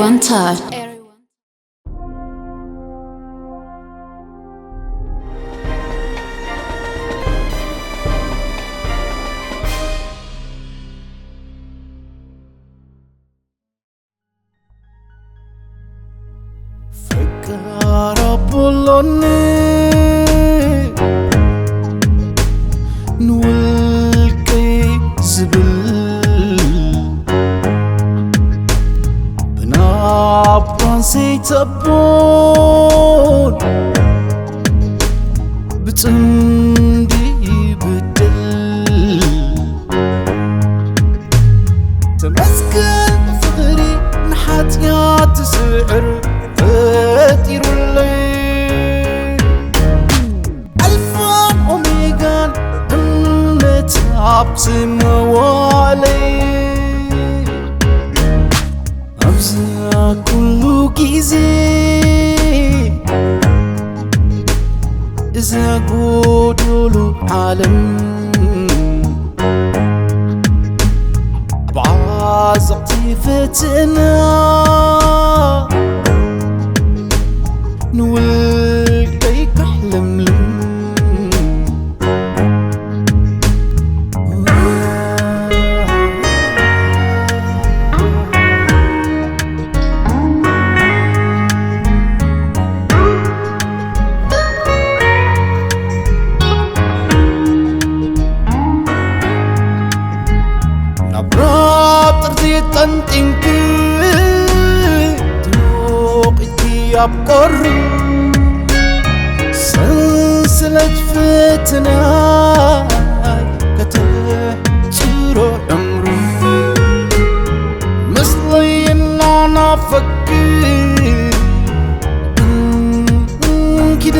Enter. ፈቃር ኣቦሎኒ ንውልቀይ ዝብል ብናባን ዘይተቦን ብጽምዲ ይብድል። ተመስገን ፍቕሪ ንሓጢኣት ዝስዕር ፈጢሩለይ። ኣልፋን ኦሜጋን እምነት ኣብ ዝመዋለይ። ኣብዚ ኩሉ ግዜ እዛ ጎዶሎ ዓለም ኣብ ዓዘቕቲ ፈተና ንውልቀይ ከሕለምልም። ናብ ራብ ጥርዚ ጠንጢንኪ ትሞቒኪ ኣብ ቁሪ ሰንሰለት ፈተና ከተሕጽሮ ዕምሩ ምስለይ እናናፈኪ እንኪዳ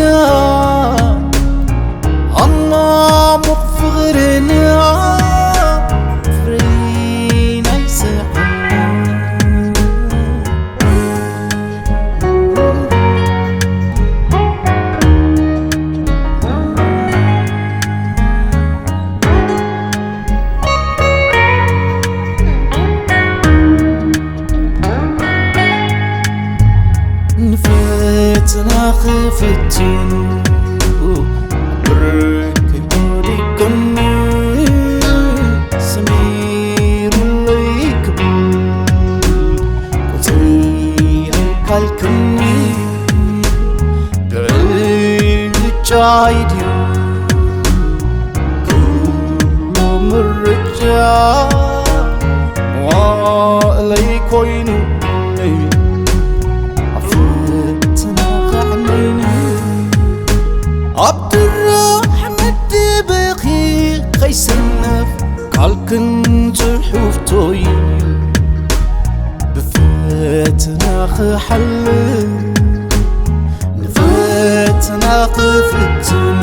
ኣማሙቕ ፍቕርና ፍሬ ናይ ስሕና። ንፈተና ክፍትኑ ብርክ ወዲቅኒ ሰሚሩለይ ክብል ቁፅሪ ኣይካልክኒ ብዕጫይ ድዩ ኩሉ ምርጫ መዋእለይ ኮይኑ ኣብ ፈተና ከዕነይኒ ኣብ ድራሕ መደበኺ ከይሰነፍ ቃልክን ጽሑፍቶይ ብፈተና ክሓልፍ ንፈተና ክፍትኑ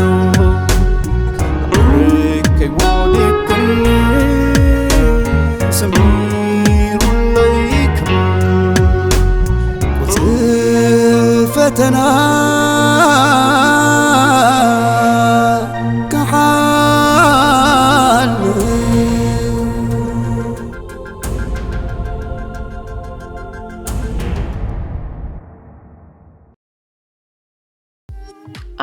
ርቀይ ወዲቅኒ ሰሚሩለይ ክብል ቁጽሪ ፈተና ክሓልፍ።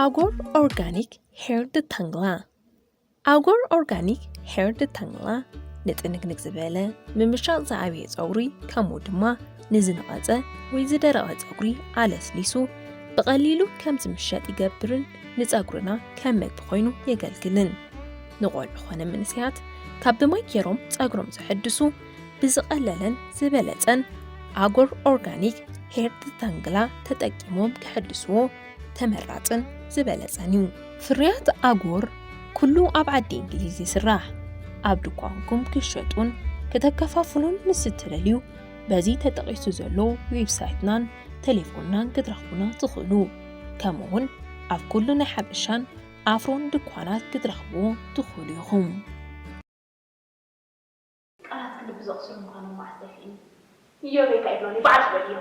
ኣጎር ኦርጋኒክ ሄር ድታንግላ። ኣጎር ኦርጋኒክ ሄር ድታንግላ ንጥንቅንቅ ዝበለ ምምሻቕ ዝዓበየ ጸጉሪ፣ ከምኡ ድማ ንዝነቐጸ ወይ ዝደረቐ ጸጉሪ ኣለስሊሱ ብቐሊሉ ከም ዝምሸጥ ይገብርን ንጸጉርና ከም መግቢ ኮይኑ የገልግልን። ንቖልዑ ኾነ መንእሰያት ካብ ብማይ ገይሮም ጸጉሮም ዘሐድሱ ብዝቐለለን ዝበለጸን ኣጎር ኦርጋኒክ ሄር ድታንግላ ተጠቂሞም ክሕድስዎ ተመራጽን ዝበለጸን እዩ። ፍርያት ኣጎር ኩሉ ኣብ ዓዲ እንግሊዝ ይስራሕ። ኣብ ድኳንኩም ክሸጡን ከተከፋፍሉን ምስ እትደልዩ በዚ ተጠቒሱ ዘሎ ዌብሳይትናን ቴሌፎንናን ክትረኽቡና ትኽእሉ። ከምኡ እውን ኣብ ኩሉ ናይ ሓበሻን ኣፍሮን ድኳናት ክትረኽብዎ ትኽእሉ ኢኹም። ቃላት ክልቢ ዘቕስሉ ምዃኖም መዓስ ጠፊእኒ። እዮበይ እንታይ ይብሎኒ በዓል ዝበልዮ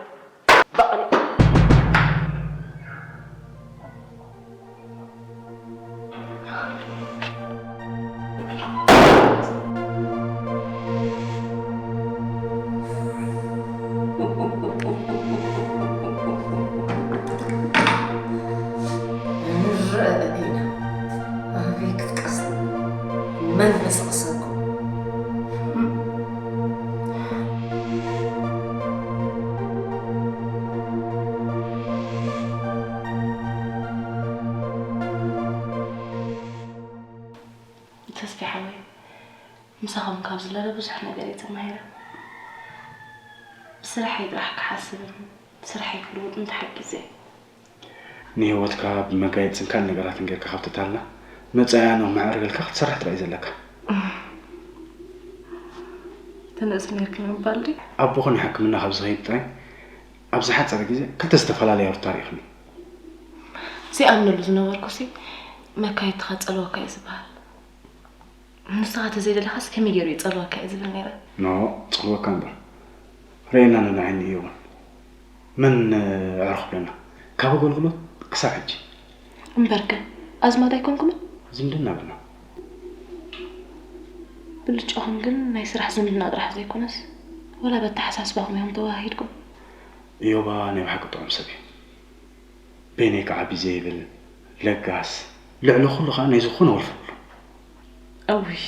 በቐሊ። ዝቕሰኩም። ተስፊ ሓወይ፣ ምሳኹም ካብ ዝለለ ብዙሕ ነገር እየ ተማሂረ። ብስራሐይ ጥራሕ ክሓስብን ስራሐይ ክልውጥን ተሓጊዘ። ንህይወትካ ብመጋየፅን ካልእ ነገራትን ጌርካ ካብ ትታልና፣ መፃኢያ ነመዕርገልካ ክትሰርሕ ጥራይ እዩ ዘለካ። ተነእስ ነርኪ ንምባል ድዩ? ኣቦኺ ንሕክምና ካብ ዝኸይድ ጥራይ ኣብ ዝሓፀረ ግዜ ክልተ ዝተፈላለዩ ኣውርታ ርኢኽኒ። ዘይኣምነሉ ዝነበርኩሲ መካየድትኻ ጸልወካ እዩ ዝበሃል። ንስኻ ተዘይደለኻስ ከመይ ገይሩ ይጸልወካ እዩ ዝብል ነይረ። ኖ፣ ጸልወካ እምበር። ርእየና ነንዓይኒ እዩ እውን። መን፣ እ፣ ኣዕሩኽ ብለና? ካብ ኣገልግሎት ክሳብ ሕጂ። እምበርከ፣ ኣዝማድ ኣይኮንኩምን? ዝምድና ብልና። ብልጫኹም ግን ናይ ስራሕ ዝምድና ጥራሕ ዘይኮነስ፣ ወላ በተሓሳስባኹም ኢኹም ተወሃሂድኩም። እዮባ ናይ ብሓቂ ጥዑም ሰብ እዩ። በይነይ ክዓቢ ዘይብል፣ ለጋስ፣ ልዕሊ ኩሉ ኸኣ ናይ ዝኾነ ወልፊ የብሉን። እውይ፣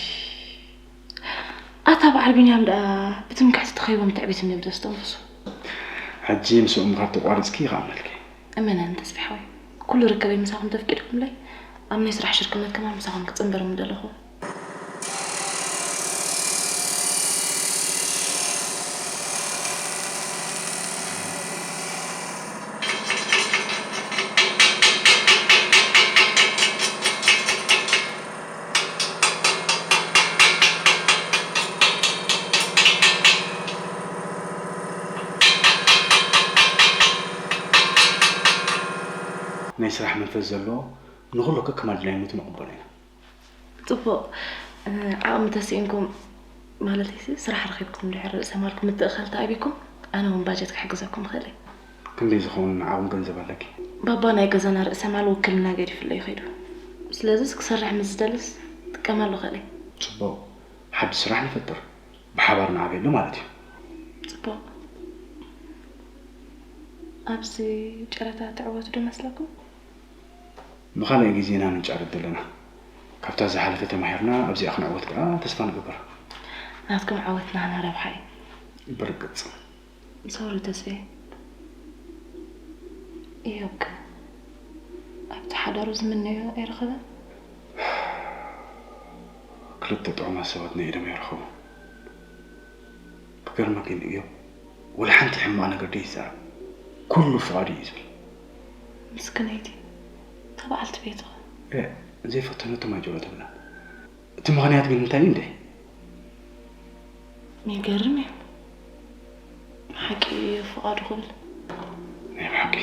ኣታ በዓል ቢንያም ደኣ ብትምክሕቲ ተኸይቦም ትዕቢት እንድዮም ዘስተንፍሱ። ሕጂ ምስኦም ካብ ተቋሪጽኪ ይኸኣመልኪ። እመነኒ ተስፊ ሓወይ፣ ኩሉ ርከበይ ምሳኹም ተፍቂድኩምለይ፣ ኣብ ናይ ስራሕ ሽርክነት ከማን ምሳኹም ክጽንበር ምደለኹ። ናይ ስራሕ መንፈስ ዘለዎ ንኹሉ ከከም ኣድላይነቱ ንቕበሎ ኢና። ጽቡቕ። እ፣ ዓቕሚ ተስኢንኩም፣ ማለተይሲ ስራሕ ረኺብኩም እንድሕር ርእሰ ማልኩም ምትእኽኻል ተኣቢኩም፣ ኣነ እውን ባጀት ክሕግዘኩም እኽእል እየ። ክንደይ ዝኸውን ዓቕሚ ገንዘብ ኣለኪ? ባባ ናይ ገዛና ርእሰ ማል ውክልና ገዲፍለይ ከይዱ። ስለዚስ ክሰርሕ ምስ ዝደልስ ክጥቀመሉ እኽእል እየ። ጽቡቕ። ሓድሽ ስራሕ ንፈጥር። ብሓባር ንዓብየሉ ማለት እዩ። ጽቡቕ። ኣብዚ ጨረታ ትዕወቱ ዶ መስለኩም? ንኻልኣይ ግዜ ኢና ንጫረት ዘለና። ካብታ ዝሓለፈ ተማሂርና ኣብዚኣ ክንዕወት ከኣ ተስፋ ንገብር። ናትኩም ዓወት ናህና ረብሓ እዩ። ብርግጽ። ሶሪ ተስፌ። እዮብ ከ ኣብቲ ሓዳሩ ዝምነዮ ኣይረኸበን? ክልተ ጥዑማት ሰባት ናይ ኢዶም ኣይረኸቡን። ክገርመኪ ንእዮብ ወላ ሓንቲ ሕማቕ ነገር ደይዛረብ። ኩሉ ፍቓዱ እዩ ዝብል። ምስክነይቲ እታ በዓልቲ ቤቱ ኸ? እ፣ ዘይፈተነቶም ኣይጀረተብላን። እቲ ምኽንያት ግን እንታይ እዩ እንዴ? ይገርም እዩ። ሓቂ እዩ ፍቓዱ ክብል። ናይ ብሓቂ።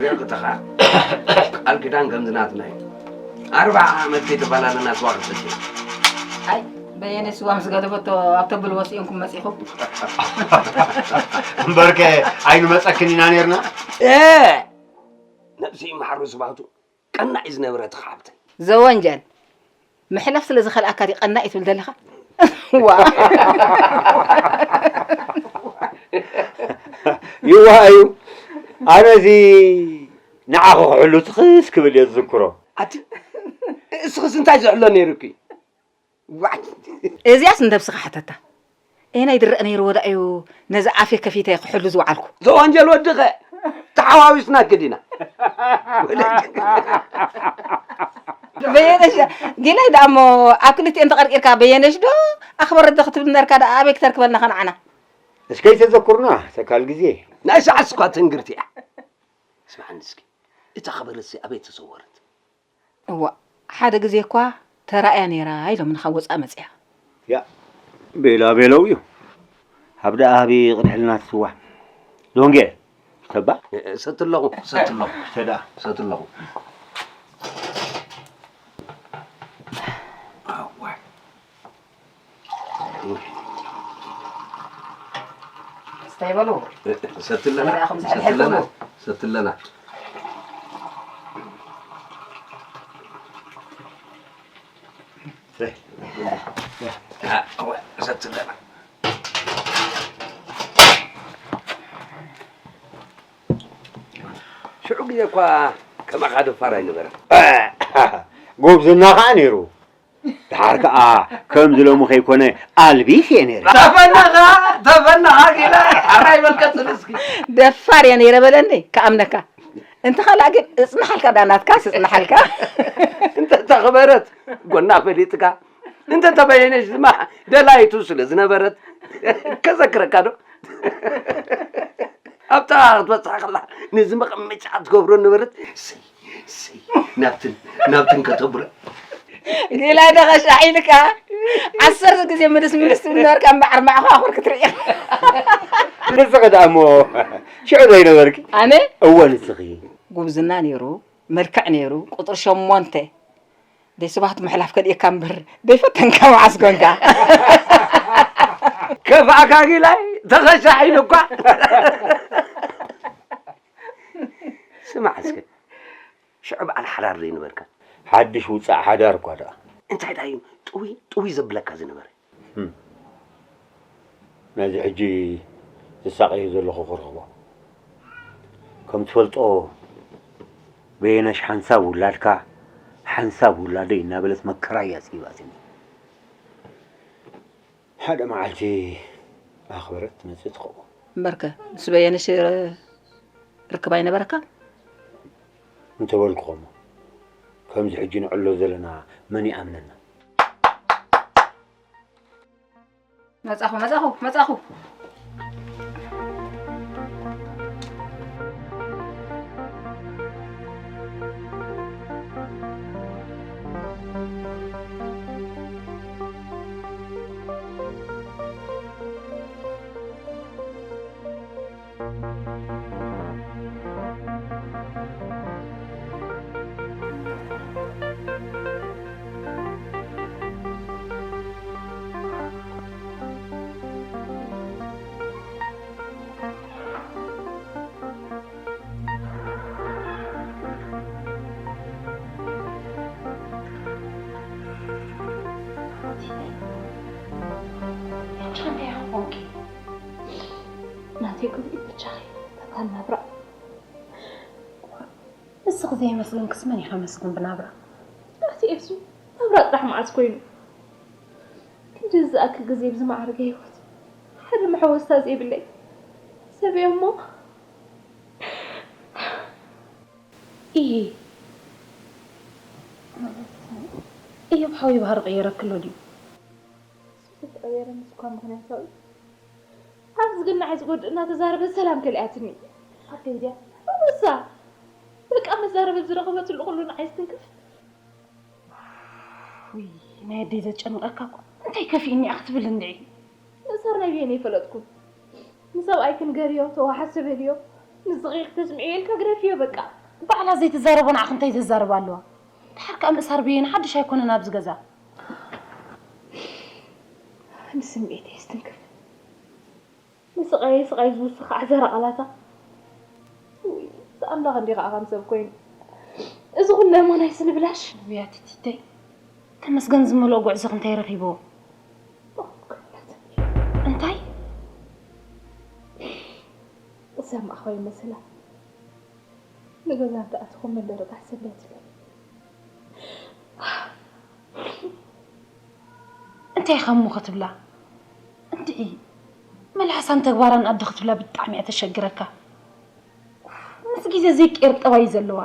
ደቅተኻ ቃል ኪዳን ከምዚ ናትና እዩ። ኣርብዓ ዓመት ከይተፈላለና ስዋ ክንሰቲ። ኣይ፣ በየነ ስዋ ምስ ገደፈቶ ኣብ ተብል ወፂኦንኩም መፂኹም። እምበርከ ኣይንመፀክን ኢና ነርና። እ! ነብሲ ይምሓሩ ስባቱ ቀናኢ ዝነበረ እቲ ሓብተይ። ዘወንጀል ምሕላፍ ስለ ዝኸልኣካ ድዩ ቀናኢ ትብል ዘለኻ? ዋ። ይዋሃ እዩ። ኣነ እዚ ንዓኹ ክሕሉ ትኽስ ክብል እየ ዝዝክሮ። ኣቲ እስኽስ እንታይ ዝሕሎ ነይሩኪ? ዋይ። እዚኣስ ንነብስኻ ሕተታ። ኤና ይድረእ ነይርዎ ደኣ እዩ ነዚ ኣፌ ከፊተ ክሕሉ ዝወዓልኩ። ዘወንጀል ወድኸ ተሓዋዊስና ክዲና። በየነሽ ጊላይ ደኣ እሞ ኣብ ክልቲኤን ተቐርቂርካ በየነሽ ዶ ኣኽበረት ዶ ክትብል ነርካ ደኣ ኣበይ ክተርክበልና ኸንዓና። እስከይ ተዘኩርና ተካል ግዜ። ናይ ሰዓት ስኳ ትንግርቲ እያ። ስምዓኒ እስኪ እታ ኸበረሲ ኣበይ ተሰወረት? እዋእ ሓደ ግዜ እኳ ተራእያ ነይራ ኢሎምኒ ካብ ወፃኢ መፂኣ። ያእ ቤላ ቤለው እዩ። ሃብ ደኣ ሃቢ ቅድሕልና ትስዋዕ። ሎንጌ ተባ ሰቲ ኣለኹ ሰቲ ኣለኹ ሰቲ ደኣ ሰቲ ኣለኹ። ኣዋይ እንታይ በሉ? ሰትለና ሰትለና ሰትለና ሰትለና ሽዑ ግዜ እኳ ከማኻ ደፋር ኣይነበረን። ጎብዝና ከዓ ነይሩ። ደሓር ከኣ ከምዚ ሎሚ ከይኮነ ኣልቢስ እየ ነይረ። ተፈነኻ ተፈነኻ ጌላ ሓራይ በልቀጽል እስኪ። ደፋር እየ ነይረ በለኒ ክኣምነካ። እንተ ኻልኣ ግን እጽንሓልካ ዳ ናትካስ እጽንሓልካ። እንተ ተኽበረት ጎና ፈሊጥካ እንተ ተበየነሽ ድማ ደላይቱ ስለ ዝነበረት ከዘክረካ ዶ ኣብታ ክትበጽሕ ከላ ነዚ መቐመጫ ትገብሮ ነበረት። ናብትን ናብትን ከተብሎ ሌላ ደኸሻ ኢልካ ዓሰርተ ግዜ ምልስ ምልስ ትብል ነበርካ እምበዓር ማዕኳኹር ክትርኢ። ንስኺ ደኣ እሞ ሽዑ ዘይነበርኪ ኣነ እወ ንስኺ ጉብዝና ነይሩ መልክዕ ነይሩ ቁፅሪ ሸሞንተ ደይ ስባት ምሕላፍ ከድእየካ እምበር ደይፈተንካ መዓስ ኮንካ ከፋእካ ጊላይ ተኸሻሒሉ እኳ ስማዕ እስከ ሽዑ በዓል ሓዳር ዘይነበርካ ሓድሽ ውፃእ ሓዳር እኳ ደኣ እንታይ ደኣ እዩ ጥውይ ጥውይ ዘብለካ ዝነበረ ነዚ ሕጂ ዝሳቐዮ ዘለኹ ክረኽቦ ከም ትፈልጦ በየነሽ ሓንሳብ ውላድካ ሓንሳብ ውላደይ እናበለት መከራ እያ ስኢባትኒ ሓደ መዓልቲ ኣኽበረት ትመፅእ ትኸውን እምበርከ ምስ በየነሽ ርክብ ኣይነበረካ እንተበልኩኸሞ ከምዚ ሕጂ ንዕሎ ዘለና መን ይኣምነና መጻኹ መጻኹ መጻኹ ናተይ ጉድኢ ብቻኺ ተባል ናብራ ንስኺ ዘይመስገንክስ መን እዩ ከመስግን ብናብራ ኣቲ ኤፍሱ ናብራ ጥራሕ መዓስ ኮይኑ ክንድዚ ዝኣክል ግዜ ብዝመዓርገ ህይወት ሓደ መሐወስታ ዘይብለይ ሰብ እየ እሞ እሂ እዮብ ሓወይ ባህሪ ቀየረክሎ ድዩ? እሱ ተቀየረ ምስ እኳ ምክንያታዊ ኣብ ዝግናዕ ዝጎድእ እናተዛረበት ሰላም ከሊኣትኒ። ኣደይ ድያ? እወሳ በቃ መዛረበት ዝረኸበትሉ ኩሉ ንዓይ ዝትንክፍ። ውይ ናይ ኣደይ ዘጨንቀካ እኮ እንታይ ከፊእኒ እያ ክትብል እንድዒ። ምእሳር ናይ ብሄን ኣይፈለጥኩን። ንሰብኣይኪ ንገርዮ ተዋሓሲ በልዮ ንስኺ ክትስምዕዮ ኢልካ ግደፍዮ በቃ። ባዕላ ዘይትዛረቦ ንዓኺ እንታይ ዘዛርባ ኣለዋ? ድሓር ከኣ ምእሳር ብሄን ሓድሽ ኣይኮነን ኣብዚ ገዛ። ንስምዒተይ የስትንክፍ። ንስቓየይ ስቓይ ዝውስኽ ኣዕዛሪ ቃላታ። ውይ ኣምላኽ እንዲ ከኣ ከም ሰብ ኮይኑ እዚ ኩሉ እሞ ናይ ስኒ ብላሽ። ውይ ኣቲቲተይ ተመስገን ዝመልኦ ጉዕዞኺ እንታይ ረኺብዎ? እንታይ? እዛ ማእኸል መሰላ ንገዛ እንተኣትኹ መንደርታ ሰለትለይ። እንታይ ኢኻ እሞ ክትብላ? እንድዒ፣ መልሓሳን ተግባራን ኣደ ክትብላ ብጣዕሚ እያ ተሸግረካ። ምስ ግዜ ዘይቀየር ጠባይ እዩ ዘለዋ።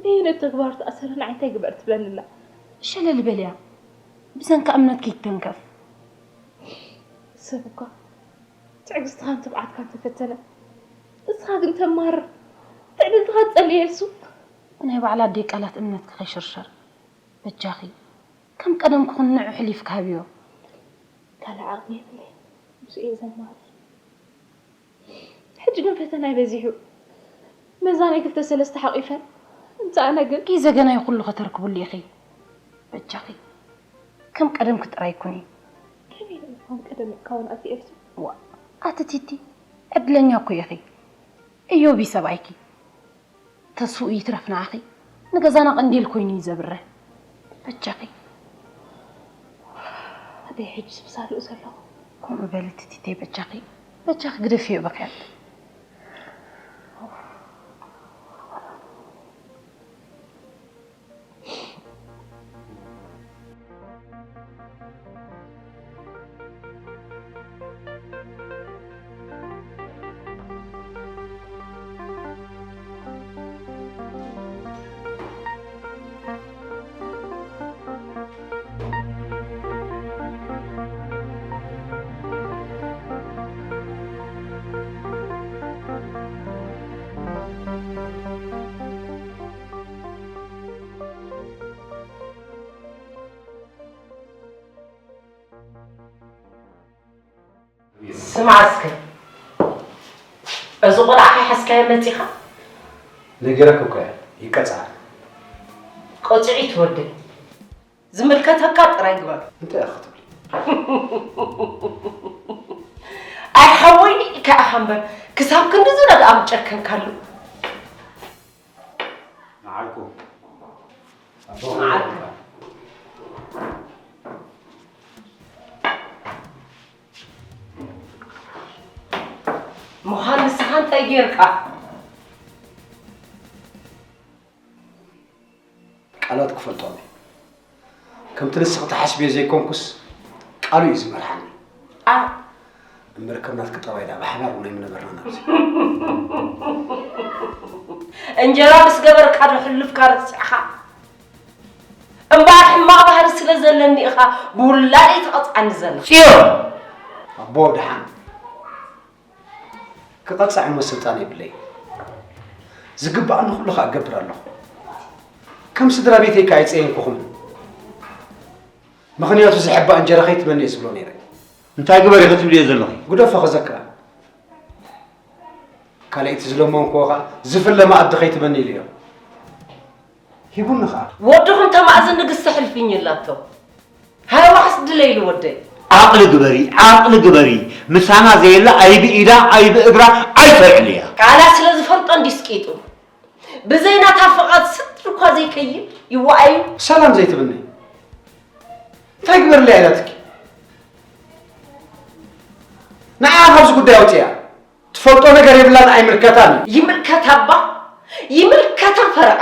በየነ ተግባር ተኣሰረ ንዓይ እንታይ ግበር ትብለኒ ኣላ? ሸለል በልያ። ብሰንካ እምነትኪ ይተንከፍ። ሰብ እኳ ትዕግስትኻን ትብዓትካን ተፈተነ። ንስኻ ግን ተማርር። ትዕድልትኻ ትጸልእ የሱ። ብናይ ባዕላ ኣደይ ቃላት እምነትኪ ከይሽርሸር። በጃኺ፣ ከም ቀደምኪ ኩኒ ንዑ ሕሊፍኪ ሃብዮ። ካልእ ዓቕሚ የብለይን። ምስኡ እየ ዘማርር። ሕጂ ግን ፈተናይ በዚሑ። መዛናይ ክልተ ሰለስተ ሓቒፈ። እንተ ኣነ ግን ግዜ ገና እዩ ኩሉ ከተርክብሉ ኢኺ። በጃኺ፣ ከም ቀደምኪ ጥራይ ኩኒ። ከመይ ኢለ ከም ቀደም እካውን ኣቲ ኤልሱ? ዋእ፣ ኣቲ ቲቲ፣ ዕድለኛ እኮ ኢኺ። እዮብ እዩ ሰብኣይኪ። ተስፍኡ ይትረፍ ንዓኺ፣ ንገዛና ቀንዴል ኮይኑ እዩ ዘብርህ። በጃኺ። ኣበይ ሕጂ ስብሳልኡ ዘለኹ? ከምኡ በሊ ቲቲተይ በጃኺ። በጃኺ ግደፍዮ በኽያት። ስማዕ እስከ፣ እዚ ቆልዓ ከይሓዝካዮ መጺኻ? ነጊረኪ እኮ እየ፣ ይቀጻዕ። ቀጺዑ ትወደይ። ዝምልከተካ ጥራይ ግበር። እንታይ ኢኻ ክትብሊ? ኣይ ሓወይ፣ ከኣኻ እምበር፣ ክሳብ ክንድዚ ደኣ ምጨከንካሉ። ንዓልኩ። ኣቦ፣ ንዓልኩ። ምዃን ንስኻ እንታይ ጌርካ? ቃላት ክፈልጦም እየ። ከምቲ ንስኺ ትሓስብዮ ዘይኮንኩስ፣ ቃሉ እዩ ዝመርሓኒ። ኣ እምበር ከም ናትኪ ጠባይ ደኣ ብሓባር እውን ኣይምነበርናን ኣብዚ። እንጀራ ምስ ገበርካ ዶ ሕሉፍካ ረሲዕኻ? እምበኣር ሕማቕ ባህሪ ስለ ዘለኒ ኢኻ ብውላደይ ትቐጽዓኒ ዘለኻ። ጽዮን! ኣቦ ደሓን። ክቐጻዕ እሞ ስልጣን የብለይ። ዝግብኣኒ ኩሉ ከኣ እገብር ኣለኹ። ከም ስድራ ቤተይ ከኣ ኣይጸየንኩኹምን። ምኽንያቱ ዝሕባእ እንጀራ ከይትበኒ እየ ዝብሎ ነይረ። እንታይ ግበር ኢኺ ትብልዮ ዘለኺ? ግደፎ ክዘክራ። ካልኣይቲ ዝለመንክዎ ከኣ ዝፍለ መኣዲ ከይትበኒ ኢለዮ። ሂቡኒ ኸኣ። ወድኹም ተማእዝን ንግስቲ ሕልፍኝ ኣላቶ። ሃዋስ ድለይሉ ወደይ። ዓቕሊ ግበሪ፣ ዓቕሊ ግበሪ። ምሳና ዘየለ ኣይብኢዳ፣ ኣይብእግራ፣ ኣይተልዕልያ። ቃላ ስለ ዝፈልጦ እንዲስ ቂጡ። ብዘይ ናታ ፍቓድ ስድሪ እኳ ዘይከይድ ይወኣዩ። ሰላም ዘይትብኒ። እንታይ ግበርለይ ኢላትኪ? ንዓ ካብዚ ጉዳይ ኣውፅያ። ትፈልጦ ነገር የብላን፣ ኣይምልከታን እዩ። ይምልከታ እባ፣ ይምልከታ ፈረቓ።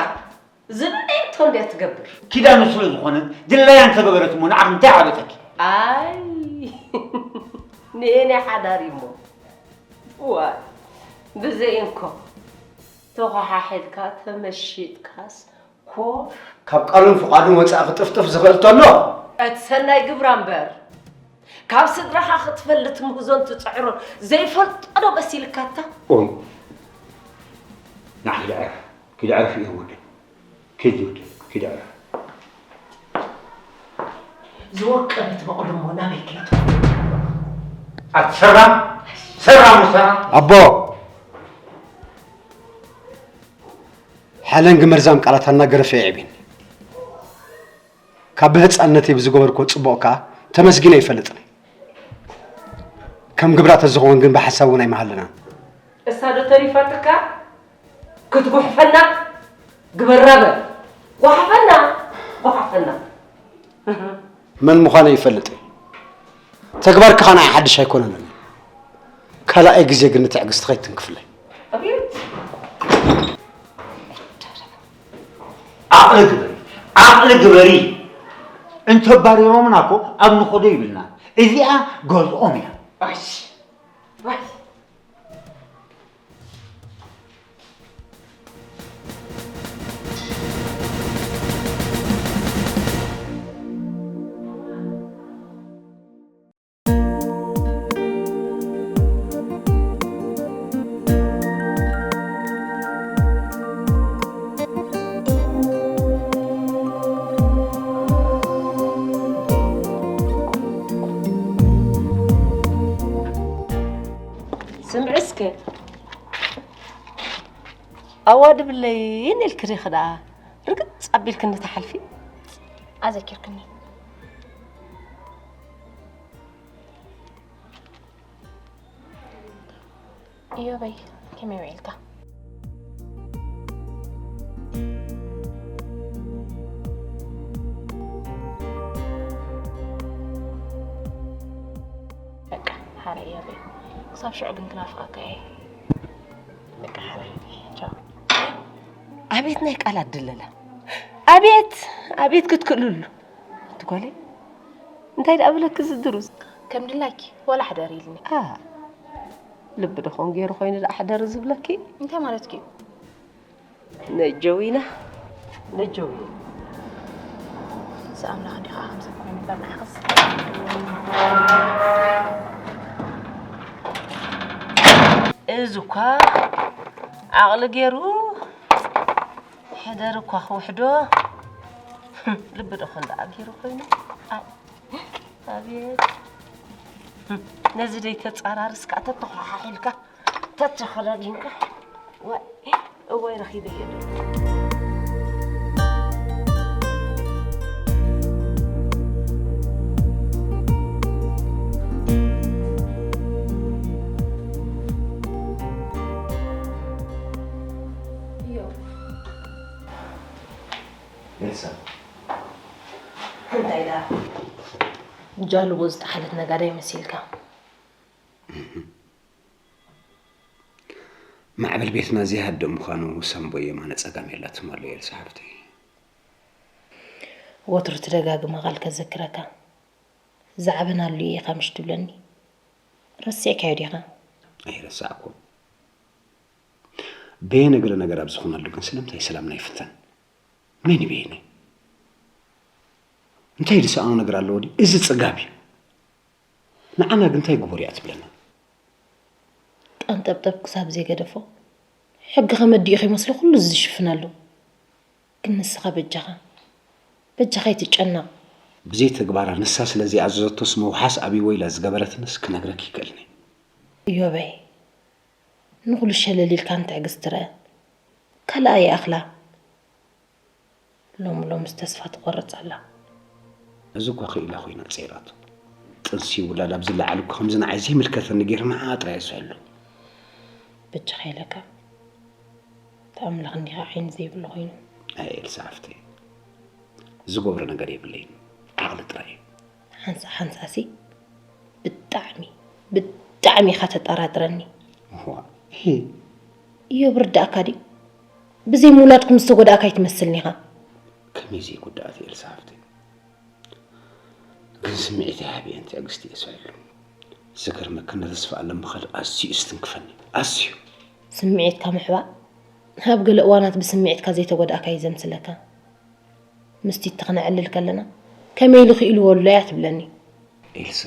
ዝብለየቶ እንድያ ትገብር። ኪዳኑ ስለ ዝኾነት ድላያ እንተገበረት እሞ ንዓኺ እንታይ ዓበጠኪ? ኣይ፣ ንኤ ናይ ሓዳር እሞ። ዋይ፣ ብዘይ እንኮ ተኾሓሒድካ ተመሺጥካስ ኮፍ። ካብ ቃሉን ፍቓዱን ወጻኢ ክጥፍጥፍ ዝኽእል ተሎ። እቲ ሰናይ ግብራ እምበር፣ ካብ ስድራኻ ክትፈልጥ ምህዞን ትጽዕሮን ዘይፈልጦ ዶ መሲልካታ? ኦይ፣ ናሕ ይዕረፍ፣ ኪድ ዕረፍ እዩ ወደይ። ኪድ ወደይ፣ ኪድ ዕረፍ። ዝወቀበት በቕሎ እሞ ናበይ ከይዱ? ኣቲ ሰራም፣ ሰራም፣ ሰራም። ኣቦ፣ ሓለንጊ መርዛም ቃላት ኣናገረፈ የዕቢን። ካብ ብህፃንነተይ ብዝገበርክዎ ፅቡቕ ከኣ ተመስጊነ ኣይፈልጥን። ከም ግብራ ተዝኸውን ግን ብሓሳብ እውን ኣይመሃለናን። እሳ ዶ ተሪፋትካ? ክትጉሕፈና? ግበራ በል። ጓሓፈና! ጓሓፈና! መን ምዃነይ ይፈልጥ እየ። ተግባርኪ ኸኣ ንዓይ ሓድሽ ኣይኮነንን። ካልኣይ ግዜ ግን ንትዕግስቲ ከይትንክፍለይ። ኣቤት! ዓቕሊ ግበሪ፣ ዓቕሊ ግበሪ። እንተባሪሮምና እኮ ኣብ ንኸዶ ይብልና። እዚኣ ገዝኦም እያ። ባሽ ባሽ ስምዒ እስከ ኣዋድብለይን ኢልክሪኺ ደኣ ርግጽ ኣቢልክኒ ትሓልፊ። ኣዘኪርክኒ። እዮበይ ከመይ ውዒልካ? በቃ ሓረ እዮበይ፣ ክሳብ ሽዑ ግን ክናፍቐካ እየ። በቃ ሓረ ቻው። ኣቤት ናይ ቃላት ድለላ! ኣቤት ኣቤት ክትክእልሉ! ኣቲ ጓለይ እንታይ ደኣ ብለኪ ዝድሩስ? ከም ድላይኪ ዋላ ሕደር ኢልኒ። ኣ ልቢ ደኾን ገይሩ ኮይኑ ደኣ ሕደሪ ዝብለኪ? እንታይ ማለትኪ እዩ? ነጀዊና ነጀዊና እዚ ኣምላኽ እንዲኻ ከምዚ ኮይኑ በርናሕክስ እዚ እኳ ዓቕሊ ገይሩ ሕደር እኳ ክውሕዶ ልቢ ደኾን ደኣ ገይሩ ኮይኑ። ኣይ፣ ኣቤት ነዚ ደይ ተጻራርስ ከዓ ተተኸሓሒልካ ተተኸዳዲንካ። ዋይ፣ እዋይ ረኺበዮ ዶ። ኤልሳ፣ እንታይ ደኣ ጃልቦ ዝጠሓለት ነጋዳይ መሲልካ? ማዕበል ቤትና ዘይሃድእ ምዃኑ ሳምቦ የማነ ጸጋም የላትም ኣሎ ኤልሳ ሓፍተይ። ወትሩ ትደጋግማ ቃል ከዘክረካ ዝዓበናሉ ኢኻ ምሽ ትብለኒ ረሲዕካዮ ዲኻ? ኣይረሳዕኩ። በየነ ገለ ነገር ኣብ ዝኾነሉ ግን ስለምንታይ ሰላምና ይፍተን? መን እዩ በየነ? እንታይ ዝሰኣኖ ነገር ኣለዎ ድዩ? እዚ ጽጋብ እዩ። ንዓና ግን እንታይ ግበሩ እያ ትብለና? ጠንጠብጠብ ክሳብ ዘይገደፎ ሕጊ ከመዲኡ ከይመስሎ ኩሉ ዝሽፍነሉ። ግን ንስኻ በጃኻ በጃኻ ኣይትጨነቕ። ብዘይ ተግባራ ንሳ ስለ ዘይኣዘዘቶስ ምውሓስ ኣብይዎ ኢላ ዝገበረትንስ ክነግረኪ ይክእልኒ። እዮበይ ንኹሉ ሸለል ኢልካ ንትዕግስቲ ርኣ። ካልኣ ይኣኽላ። ሎሚ ሎምስ ተስፋ ትቖርጽ ኣላ። እዚ እኳ ክኢላ ኮይና ጸይራቶ። ጥንሲ ውላድ ኣብ ዝለዓል እኮ ከምዚ ንዓይ ዘይምልከተኒ ገይሩ ንዓኣ ጥራይ ይስሕሉ። በጃኻ ኢለካ። እቲ ኣምላኽ እንዲኻ ዓይኒ ዘይብሉ ኮይኑ። ኣይ ኤልሳ ሓፍተይ፣ ዝገብሮ ነገር የብለይን፣ ዓቕሊ ጥራይ እዩ። ሓንሳ ሓንሳሲ ብጣዕሚ ብጣዕሚ ኢኻ ተጠራጥረኒ። እዋ፣ እዮብ ርዳእካ ድዩ? ብዘይ ምውላድኩም ዝተጎዳእካ ኣይትመስልን ኢኻ። ከመይ ዘይጉዳእቲ ኤልሳ ሓፍተይ። ግን ስምዒተይ ሓቢአን ትዕግስቲ እየ ስዕሉ። ዝገርመካ ነዚ ተስፋ ኣለምኻል ኣዝዩ እዩ ዝትንክፈኒ። ኣዝዩ። ስምዒትካ ምሕባእ ኣብ ገለ እዋናት ብስምዒትካ ዘይተጎዳእካ እዩ ዘምስለካ። ምስቲ እቲ ክነዕልል ከለና ከመይ ኢሉ ክኢልዎ ኣሎ እያ ትብለኒ። ኤልሳ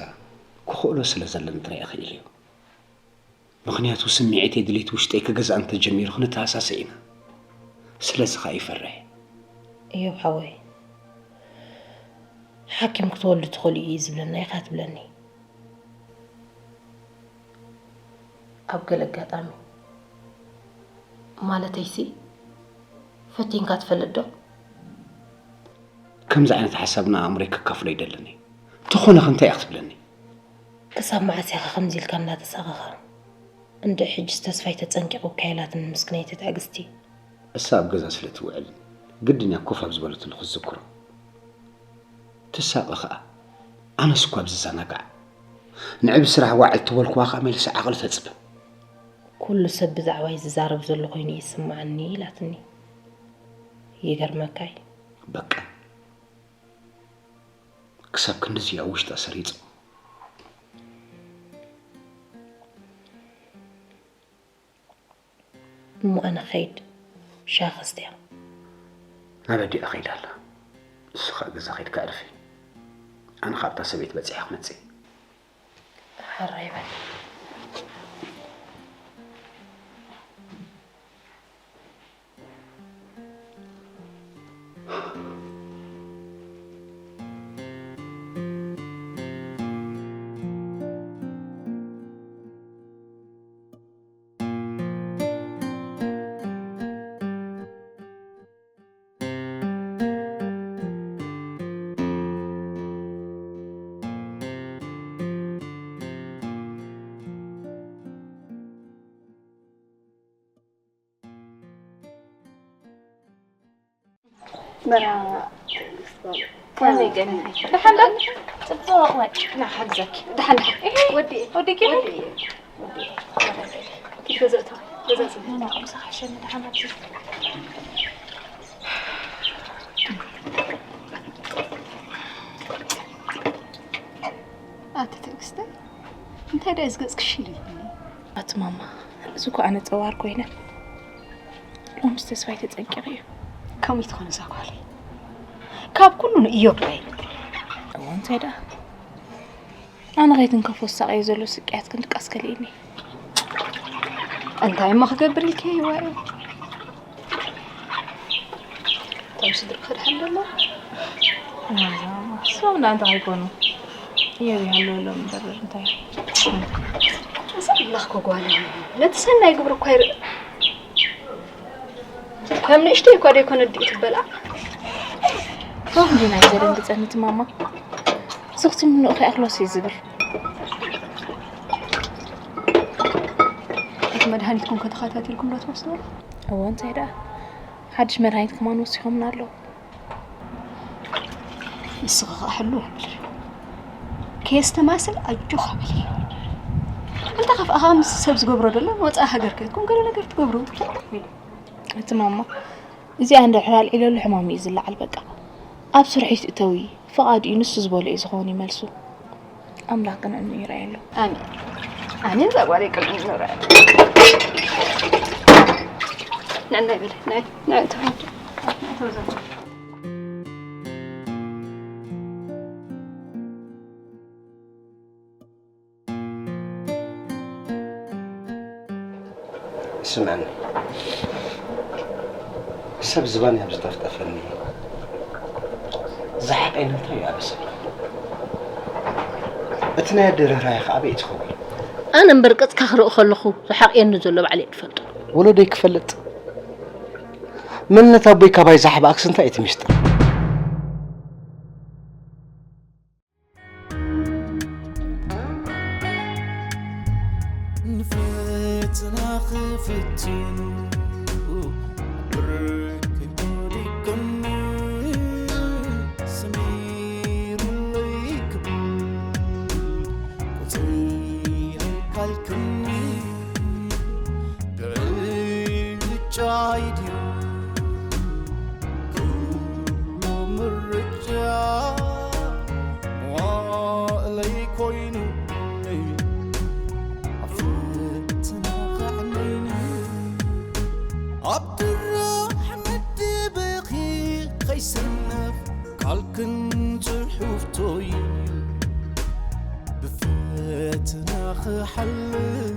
ክኽእሎ ስለ ዘለኒ ጥራይ እኽእል እዩ። ምኽንያቱ ስምዒተይ ድሌት ውሽጠይ ክገዝኣ እንተጀሚሩ ክንተሃሳሰ ኢና። ስለዚ ኸኣ ይፈርሕ። እዮብ ሓወይ ሓኪም ክትወልዱ ትኽእሉ እዩ ዝብለና ኢኻ ትብለኒ። ኣብ ገለ ኣጋጣሚ ማለተይሲ ፈቲንካ ትፈልጥ ዶ? ከምዚ ዓይነት ሓሳብ ንኣእምሮይ ከካፍሎ ይደልን እየ። እንተኾነ ኸ እንታይ ኢኻ ክትብለኒ? ክሳብ መዓስ ኢኻ ከምዚ ኢልካ እንዳተሳቐኻ? እንድዒ ሕጅስ ተስፋይ ተጸንቂቑካ ኢላትኒ ምስክነይቲ ትዕግስቲ። እሳ ኣብ ገዛ ስለ ትውዕል ግድን እያ ኮፍ ኣብ ዝበለትሉ ክትዝክሮ። ትሳቐ ኸኣ። ኣነስ እኳ ኣብ ዝዘናጋዕ። ንዒ ብስራሕ ዋዕል ተበልክዋ ኸኣ መሊሳ ዓቕሊ ተጽበ። ኩሉ ሰብ ብዛዕባይ ዝዛረብ ዘሎ ኮይኑ እዩ ዝስምዓኒ ኢላትኒ። ይገርመካ እዩ። በቃ። ክሳብ ክንድዚ ኣብ ውሽጣ ሰሪጹ። እሞ ኣነ ኸይድ ሻኽ እስትያ። ናብ ኣዲኣ ኸይዳ ኣላ። ንሱ ኸኣ ገዛ ኸይድካ ዕረፊ። ኣነ ኻብታ ሰበይቲ በጺሐ ክመጽእ። ሕራይ በል። መራ ከመይ ገኒ? ደሓን ዶ? ጽቡቕ ወይ? ና ሓግዘኪ። ደሓን፣ ደሓን። እሂ። ወዲ፣ ወዲኪ? ወዲ፣ ወዲ። ኪድ ገዛ እቶ፣ ገዛ ጽቡቕ። ና፣ ና፣ ምሳኻ ሸሚ ደሓን ኣብዚ። ኣቲ ትዕግስቲ፣ እንታይ ደኣ እዚ ገጽ ክሽል ኢሉኒ? ኣቲ ማማ፣ እዚ እኮ ኣነ ጸዋር ኮይነ። ሎምስ ተስፋይ ተጸንቂቑ እዩ። ከምኡ ትኾን እዛ ጓለይ። ካብ ኩሉ ንእዮብ በይ። እወ፣ እንታይ ደኣ? ኣነ ከይትንከፎ ዝሳቐየ ዘሎ ስቅያት ክንድቃስ ከሊእኒ። እንታይ እሞ ክገብር ኢልኪ ይዋዮ? እቶም ስድርኺ ድሓን ደሎ? እሶም ደኣ እንታይ ከይኮኑ? እዮብ ይሃለወሎም እምበር እንታይ? እዚ ኣምላኽ እኮ ጓል እዩ። ነቲ ሰናይ ግብሪ እኳ ይርኢ። ከም ንእሽተይ እኳ ደይኮነ ኣዲኡ ትበልዓ። ከምዚ ናይ ዘደንግጸኒ እቲ ማማ። ስኽቲ ምንኡ ከይኣኽሎስ እዩ ዝብል። እቲ መድሃኒትኩም ከተኸታቲልኩም ዶ ትወስድዎ? እወ፣ እንታይ ደኣ? ሓድሽ መድሃኒት ከማን ወሲኾምና ኣለዉ። ንስኺ ኸኣ ሕልው በሊ። ከየስተማስል ኣጆኻ በሊ። እንተ ኸፍኣ ኸኣ ምስ ሰብ ዝገብሮ ደሎ ወጻኢ ሃገር ከድኩም ገለ ነገር ትገብሩ። እቲ ማማ፣ እዚኣ እንድሕር ኣልዒለሉ ሕማም እዩ ዝለዓል በቃ። ኣብ ስርሒት እተዊ፣ ፍቓድ እዩ ንሱ ዝበሎ እዩ ዝኸውን እዩ መልሱ። ኣምላኽ ቅንዕንኡ ይርኣየሉ። ኣሜን። ኣሜን። እዛ ጓለይ ቅንዕንኡ ይርኣየሉ። ናይ፣ ናይ በለ፣ ናይ፣ ናይ፣ ተወ-፣ ናይ ተወዛወ። ስምዐኒ፣ ሰብ ዝባን እያ ዝጠፍጠፈኒ። ዝሓቀይ ንምንታይ እዩ ኣበ ሰብ? እቲ ናይ ኣደ ርህራሄ ኸዓ ኣበይ ትኸውን? ኣነ እምበር ቅጽካ ክርኢ ከለኹ ዝሓቕየኒ ዘሎ ባዕለይ እየ ዝፈልጦ። ወለደይ ክፈልጥ፣ መንነት ኣቦይ ካባይ ዝሓብኣክስ እንታይ እቲ ሚስጥር? ንፈተና ክፍትኑ ብርክ ወዲቆም ስሚሩለይ ክብል ቁጽሪ ካልክኒ ብርጫይ ድዩ ኩሉ ምርጫ መዋእለይ ኮይኑ ኣብ ፈተና ከዕነይኒ ኣብ ድራሕ መደበኺ ከይሰነፍ ካልክን ጽሑፍቶይ ብፈተና ክሓልፍ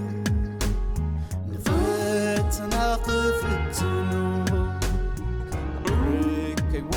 ንፈተና ክፍትኑ ርከይዎ